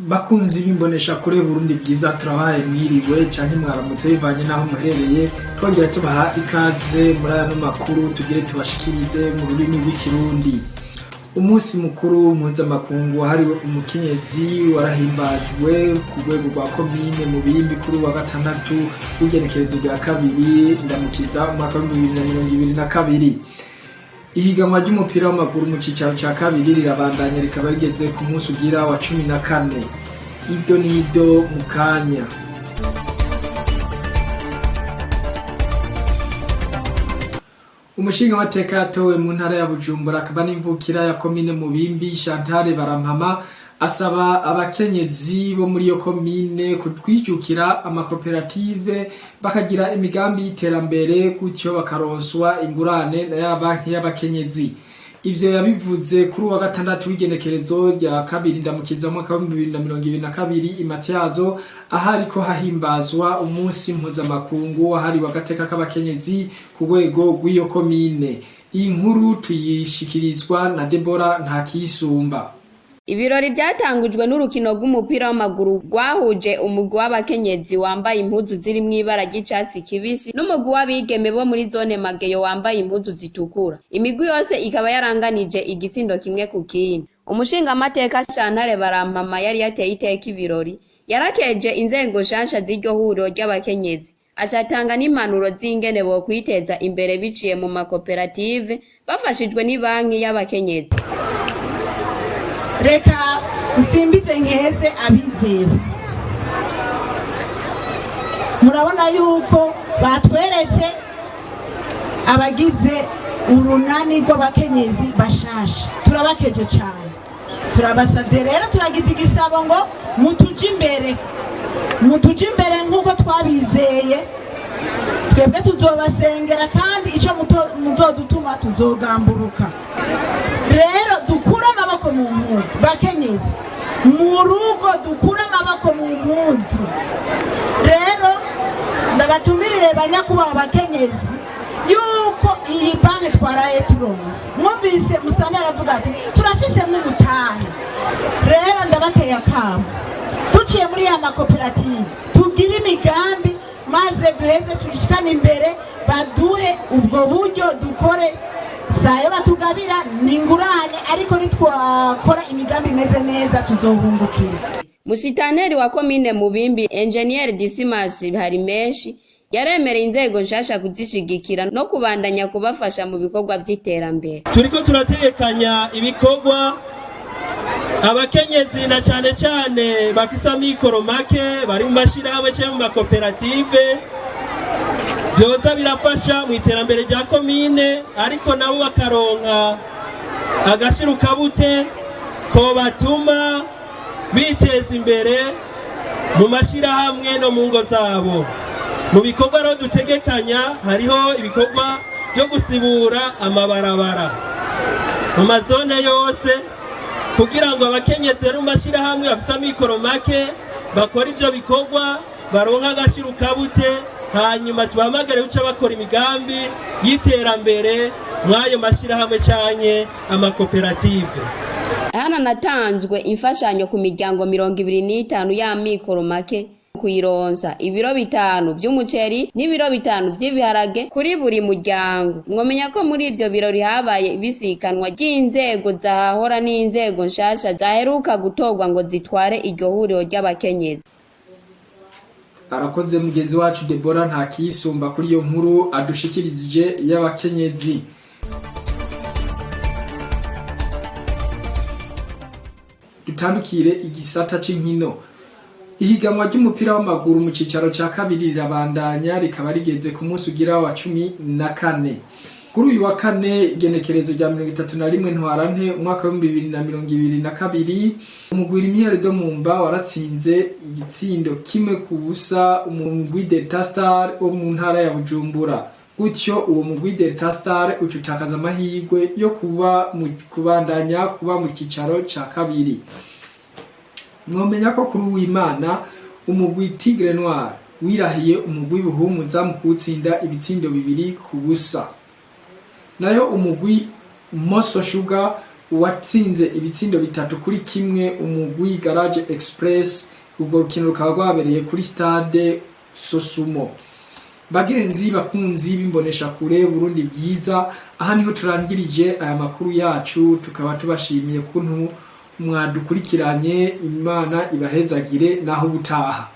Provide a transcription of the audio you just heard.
Bakunzi b'imbonesha kure Burundi bwiza, turabahaye mwiriwe canke mwaramutse bivanye n'aho muherereye. Twongera tubaha ikaze muri ano makuru tugire tubashikirize mu rurimi rw'Ikirundi. Umunsi mukuru mpuzamakungu wahariwe umukenyezi warahimbajwe ku rwego rwa komine mu Bimbi kuri wa gatandatu w'igenekerezo rya 2 Ndamukiza umwaka wa 2022. Ihiganwa ry'umupira w'amaguru mu cicaro ca kabiri rirabandanya, rikaba rigeze ku munsi ugira wa 14. Ido n'ido mu kanya. Umushingamateka yatowe mu ntara ya Bujumbura akaba n'imvukira ya komine Mubimbi, Chantal Barampama, asaba abakenyezi bo muri iyo komine kutwijukira amakoperative, bakagira imigambi y'iterambere, gutyo bakaronswa ingurane na ya banki y'abakenyezi. Ivyo yabivuze kuri uwa gatandatu w'igenekerezo rya 2 Ndamukiza umwaka wa 2022 i Matyazo, ahariko hahimbazwa umunsi mpuzamakungu wahariwe agateka k'abakenyezi ku rwego rw'iyo komine. Iyi nkuru tuyishikirizwa na Debora Ntakisumba. Ibirori byatangujwe n'urukino rw'umupira w'amaguru rwahuje umugwi w'abakenyezi wambaye impuzu ziri mw'ibara ry'icatsi kibisi n'umugwi w'abigeme bo muri zone Mageyo wambaye impuzu zitukura. Imigwi yose ikaba yaranganije igitsindo kimwe ku kindi. Umushingamateka Chantal Barampama yari yateye iteka ibirori, yarakeje inzego nshasha z'iryo huriro ry'abakenyezi, acatanga n'impanuro z'ingene bokwiteza imbere biciye mu makoperative bafashijwe n'ibanki y'abakenyezi. Reka nsimbize nkeze abizera. Murabona yuko batweretse abagize urunani rw'abakenyezi bashasha, turabakeje cyane. Turabasavye rero, turagize igisabo ngo mutuje imbere, mutuje imbere nk'uko twabizeye. Twebwe tuzobasengera kandi ico muzodutuma tuzogamburuka. Rero dukure amaboko mu mpuzu bakenyezi, mu rugo dukure amaboko mu mpuzu. Rero ndabatumirire banyakubaha bakenyezi yuko iyi banki twaraye turonse, mwumvise Musana aravuga ati turafise mw'umutahe. Rero ndabateye akamo, duciye muri ya makoperative tugire imigambi maze duheze tuyishikane imbere, baduhe ubwo buryo dukore. Sayo batugabira ni ingurane, ariko nitwakora imigambi imeze neza tuzohungukira. Musitaneri wa komine Mubimbi, Engineer Dismas Harimenshi, yaremereye inzego nshasha kuzishigikira no kubandanya kubafasha mu bikorwa vy'iterambere. Turiko turategekanya ibikorwa abakenyezi na cane cane bafise amikoro make bari mu mashirahamwe canke mu makoperative, vyoza birafasha mu iterambere rya komine, ariko nabo bakaronka agashirukabute ko batuma biteza imbere mu mashirahamwe no mu ngo zabo. Mu bikorwa rero dutegekanya hariho ibikorwa byo gusibura amabarabara mu mazone yose, kugira ngo abakenyezi bari mu mashirahamwe bafise amikoro make bakora ivyo bikorwa baronka agashirukabute, hanyuma tubahamagare guca bakora imigambi y'iterambere mw'ayo mashirahamwe canke amakoperative. Haranatanzwe imfashanyo ku miryango 25 y'amikoro make kuyironsa ibiro 5 vy'umuceri n'ibiro 5 vy'ibiharage kuri buri muryango. Mwomenya ko muri ivyo birori habaye ibisikanwa ry'inzego zahahora n'inzego nshasha zaheruka gutorwa ngo zitware iryo huriro ry'abakenyezi. Arakoze mugenzi wacu Debora Ntakisumba kuri iyo nkuru adushikirije y'abakenyezi. Dutandukire igisata c'inkino. Ihiganwa ry'umupira w'amaguru mu cicaro ca kabiri rirabandanya, rikaba rigeze ku munsi ugira wa 14. Kuri uyu wa kane igenekerezo rya 31 Ntwarante umwaka wa 2022, umugwi Lumiere do Mumba waratsinze igitsindo 1-0 umugwi Delta Star wo mu ntara ya Bujumbura. Gutyo uwo mugwi Delta Star ucutakaza amahirwe yo kuba mu kubandanya kuba mu cicaro ca kabiri. Mwomenya ko kuri uwimana umugwi Tigre Noir wirahiye umugwi Buhumuza mu kuwutsinda ibitsindo 2-0. Nayo umugwi Moso Sugar watsinze ibitsindo 3-1 umugwi Garage Express. Urwo rukino rukaba rwabereye kuri stade Sosumo. Bagenzi bakunzi b'imbonesha kure Burundi Bwiza, aha niho turangirije aya makuru yacu, tukaba tubashimiye kuntu mwadukurikiranye. Imana ibahezagire, naho ubutaha.